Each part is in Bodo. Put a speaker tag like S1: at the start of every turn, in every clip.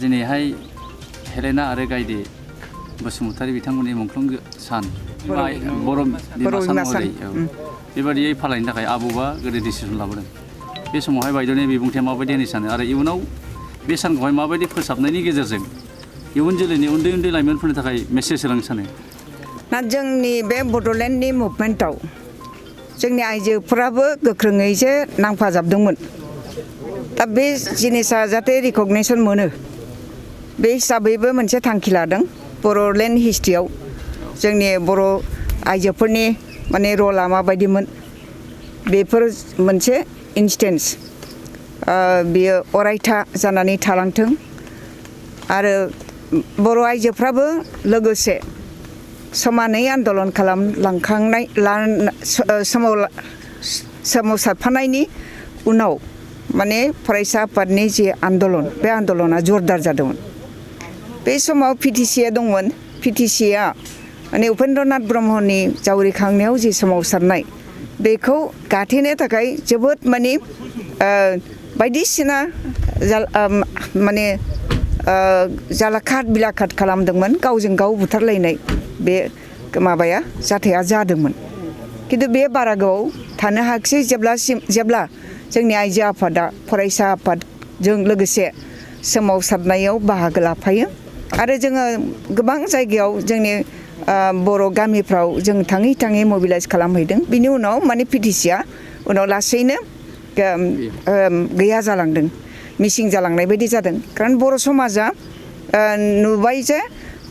S1: दिनैहाय हेलेना आरो गायदे बसुमतारी बिथांमोननि मुंख्लं सान बर' बिमा सान महरै बेबादियै फालिनो थाखाय आबौआ गोदो डिसिसन लाबोदों। बे समावहाय बायद'नि बिबुंथिया माबायदि होननो सानो आरो इयुनाव बे सानखौहाय माबायदि फोसाबनायनि गेजेरजों इयुन जोलैनि उन्दै उन्दै लाइमोनफोरनि थाखाय मेसेज होलांनो सानो?
S2: ना जोंनि बे बड'लेण्डनि मुभमेन्टआव जोंनि आइजोफोराबो गोख्रोङैसो नांफाजाबदोंमोन। दा बे जिनिसा जाहाथे रिकगनिसन मोनो बे हिसाबैबो मोनसे थांखि लादों। बड'लेण्ड हिस्ट्रियाव जोंनि बर' आइजोफोरनि माने रला माबायदिमोन बेफोर मोनसे इन्सटेन्स बियो अरायथा जानानै थालांथों आरो बर' आइजोफ्राबो लोगोसे समानै आन्दलन खालामलांखांनाय सोमावसारफानायनि उनाव माने फरायसा आफादनि जि आन्दलन बे आन्दलना जरदार जादोंमोन। बे समाव पिटिसिआ दंमोन। पिटिसिआ माने उपेन्द्रनाथ ब्रह्मनि जावरिखांनायाव जि सोमावसारनाय बेखौ गाथेनो थाखाय जोबोद माने बायदिसिना माने जालाखाद बिलाखाद खालामदोंमोन। गावजों गाव बुथारलायनाय बे माबाया जाथाया जादोंमोन। खिन्थु बे बारा गोबाव थानो हायाखिसै जेब्ला जोंनि आइजो आफादा फरायसा आफादजों लोगोसे सोमावसारनायाव बाहागो लाफायो आरो जोङो गोबां जायगायाव जोंनि बर' गामिफ्राव जों थाङै थाङै मबिलाइज खालामहैदों। बिनि उनाव माने पिटिसिआ उनाव लासैनो गैया जालांदों, मिसिं जालांनाय बायदि जादों। खारन बर' समाजा नुबाय जे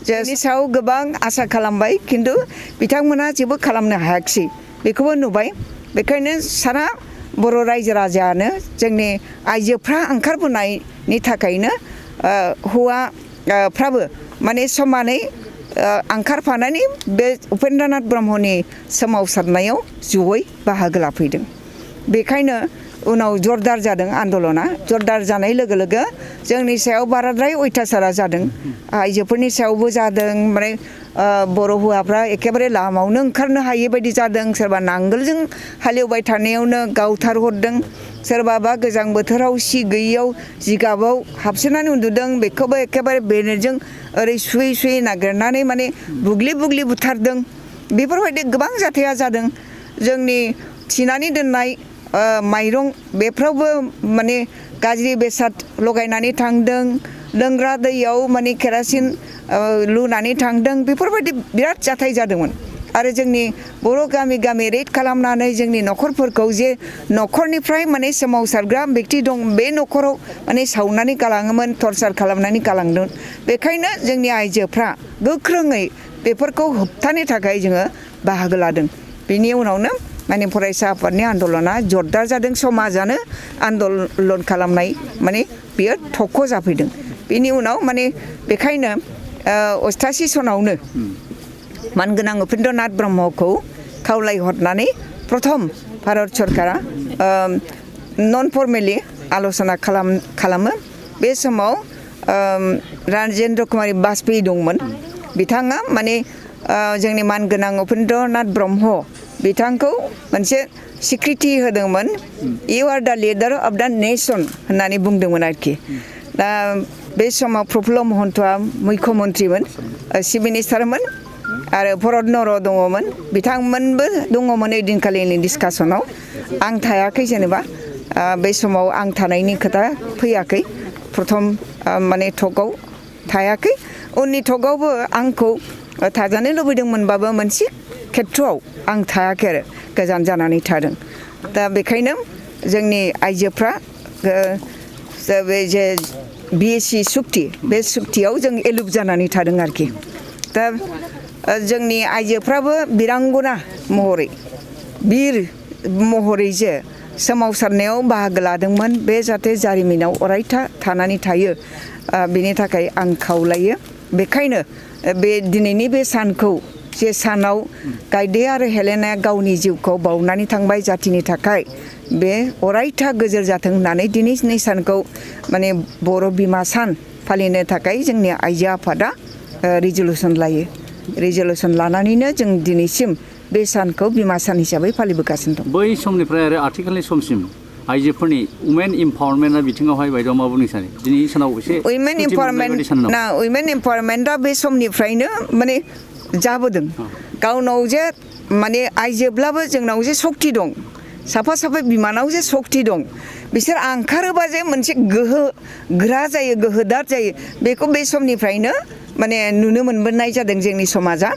S2: जोंनि सायाव गोबां आसा खालामबाय खिन्थु बिथांमोना जेबो खालामनो हायाखिसै बेखौबो नुबाय। बेखायनो सारा बर' रायजो राजायानो जोंनि आइजोफ्रा ओंखारबोनायनि थाखायनो हौवाफ्राबो माने समानै ओंखारफानानै बे उपेन्द्रनाथ ब्रह्मनि सोमावसारनायाव जयै बाहागो लाफैदों। बेखायनो उनाव जरदार जादों आन्दलना। जरदार जानाय लोगो लोगो जोंनि सायाव बाराद्राय अयथासारा जादों, आइजोफोरनि सायावबो जादों। माने बर' हौवाफ्रा एखेबारे लामायावनो ओंखारनो हायै बायदि जादों। सोरबा नांगोलजों हालेवबाय थानायावनो गावथारहरदों, सोरबाबा गोजां बोथोराव सि गैयियाव जिगाबाव हाबसोनानै उन्दुदों, बेखौबो एखेबारे बेरेजों ओरै सुयै सुयै नागिरनानै माने बुग्लि बुग्लि बुथारदों। बेफोरबायदि गोबां जाथाया जादों। जोंनि थिनानै दोननाय माइरं बेफ्रावबो माने गाज्रि बेसाद लगायनानै थांदों, लोंग्रा दैयाव माने केरासिन लुनानै थांदों। बेफोरबायदि बिराद जाथाय जादोंमोन। आरो जोंनि बर' गामि गामि रेड खालामनानै जोंनि न'खरफोरखौ जे न'खरनिफ्राय माने सोमावसारग्रा बेक्ति दं बे न'खराव माने सावनानै गालाङोमोन, टर्चार खालामनानै गालांदों। बेखायनो जोंनि आइजोफ्रा गोख्रोङै बेफोरखौ होबथानो थाखाय जोङो बाहागो लादों। बेनि उनावनो माने फरायसा आफादनि आन्दलना जरदार जादों। समाजानो आन्दलन खालामनाय माने बियो थख' जाफैदों। बेनि उनाव माने बेखायनो 88 सनावनो मानगोनां उपेन्द्रनाथ ब्रह्मखौ खावलायहरनानै प्रथम भारत सरकारा नन फर्मेलि आल'सना खालामो। बे समाव राजेन्द्र कुमारी बाजपेयी दंमोन। बिथाङा माने जोंनि मानगोनां उपेन्द्रनाथ ब्रह्म बिथांखौ मोनसे सिक्रिटि होदोंमोन। इउ आर दा लिडार अफ दा नेसन होननानै बुंदोंमोन आरोखि। दा बे समाव प्रफुल्ल महन्तआ मुख्यमन्त्रिमोन, चिफ मिनिस्टारमोन आरो भरत नर' दङमोन। बिथांमोनबो दङमोन ओइदिनखालिनि डिसकासनाव। आं थायाखै जेनेबा बे समाव आं थानायनि खोथा फैयाखै। प्रथम माने टकआव थायाखै। उननि टकआवबो आंखौ थाजानो लुबैदोंमोनबाबो मोनसे खेथ्रआव आं थायाखै आरो गोजान जानानै थादों। दा बेखायनो जोंनि आइजोफ्रा बे जे BSc सुक्ति बे सुक्तियाव जों एलुप जानानै थादों आरोखि। दा जोंनि आइजोफ्राबो बिरांगना महरै बिर महरै जे सोमावसारनायाव बाहागो लादोंमोन बे जाहाथे जारिमिनाव अरायथा थानानै थायो बेनि थाखाय आं खावलायो। बेखायनो बे दिनैनि बे सानखौ जे सानाव गायदे आरो हेलेनाया गावनि जिउखौ बावनानै थांबाय जातिनि थाखाय, बे अरायथा गोजोर जाथों होननानै दिनैनि सानखौ माने बर' बिमा सान फालिनो थाखाय जोंनि आइजो आफादा रिजलुसन लायो। रिजलुसन लानानैनो जों दिनैसिम बे सानखौ बिमा सान हिसाबै फालिबोगासिनो दं।
S1: बै समनिफ्राय आरो आथिखालनि समसिम आइजोफोरनि वुमेन इम्पावारमेन्टआ बिथिङावहाय बायद'आ मा बुंनो सानो दिनै सानाव एसे
S2: उइमेन इम्पावारमेन्टआ बे समनिफ्रायनो माने जाबोदों गावनाव जे माने आइजोब्लाबो जोंनाव जे सक्ति दं साफा साफा बिमानाव जे सक्ति दं बिसोर ओंखारोबा जे मोनसे गोहो गोरा जायो गोहोदार जायो बेखौ बे समनिफ्रायनो माने नुनो मोनबोनाय जादों जोंनि समाजा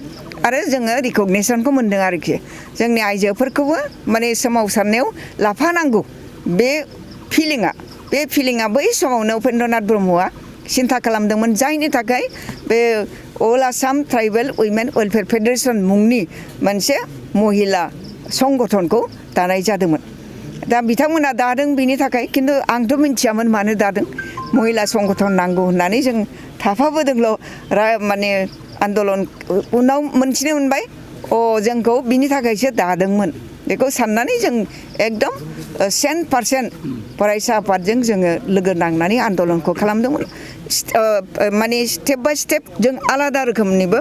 S2: आरो जोङो रिकगनिसनखौ मोन्दों आरोखि जोंनि आइजोफोरखौबो माने सोमावसारनायाव लाफानांगौ बे फिलिंआ बै समावनो उपेन्द्रनाथ ब्रह्मआ सिन्था खालामदोंमोन जायनि थाखाय बे अल आसाम ट्राइबेल उइमेन वेलफेयार फेडारेसन मुंनि मोनसे महिला संगठनखौ दानाय जादोंमोन दा बिथांमोना दादों बिनि थाखाय खिन्थु आंथ' मिथियामोन मानो दादों महिला संगठन नांगौ होननानै जों थाफाबोदोंल' माने आन्दलन उनाव मोनथिनो मोनबाय जोंखौ बिनि थाखायसो दादोंमोन बेखौ साननानै जों एकदम 100% फरायसा आफादजों जोङो लोगो नांनानै आन्दलनखौ खालामदोंमोन माने स्टेप बाय स्टेप जों आलादा रोखोमनिबो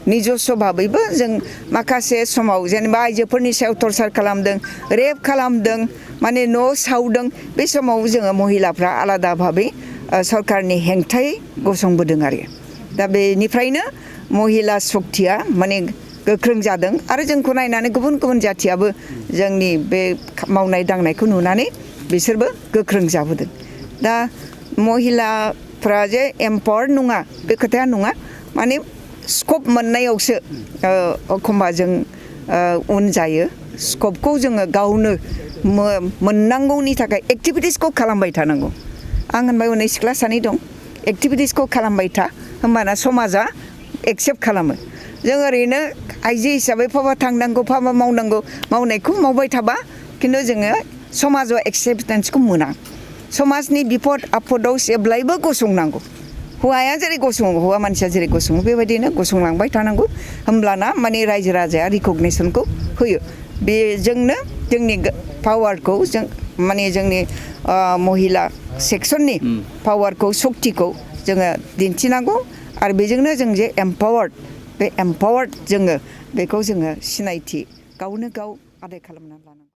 S2: निजस्व भाबैबो जों माखासे समाव जेनेबा आइजोफोरनि सायाव टर्चार खालामदों रेप खालामदों माने न' सावदों बे समाव जोङो महिलाफ्रा आलादा भाबै सरकारनि हेंथायै गसंबोदों आरो दा बेनिफ्रायनो महिला सक्तिया माने गोख्रों जादों आरो जोंखौ नायनानै गुबुन गुबुन जाथियाबो जोंनि बे मावनाय दांनायखौ नुनानै बिसोरबो गोख्रों जाबोदों दा महिलाफ्रा जे एम्पावार्ड नङा बे खोथाया नङा माने स्कप मोननायावसो एखमबा जों उन जायो स्कपखौ जोङो गावनो मोननांगौनि थाखाय एक्टिभिटिसखौ खालामबाय थानांगौ आं होनबाय उन्दै सिख्ला सानै दं एक्टिभिटिसखौ खालामबाय था होमबाना समाजा एक्सेप्ट खालामो जों ओरैनो आइजो हिसाबै फाबा थांनांगौ फाबा मावनांगौ मावनायखौ मावबाय थाबा खिन्थु जोङो समाजाव एक्सेप्टेन्सखौ मोना समाजनि बिपद आफदाव जेब्लायबो गसंनांगौ हौवाया जेरै गसङो हौवा मानसिया जेरै गसङो बेबायदिनो गसंलांबाय थानांगौ होमब्लाना माने रायजो राजाया रिकगनिसनखौ होयो बेजोंनो जोंनि पावारखौ जों माने जोंनि महिला सेक्सननि पावारखौ सक्तिखौ जोङो दिन्थिनांगौ आरो बेजोंनो जों जे एम्पावार्ड जोङो बेखौ जोङो सिनायथि गावनो गाव आदाय खालामनानै लानांगौ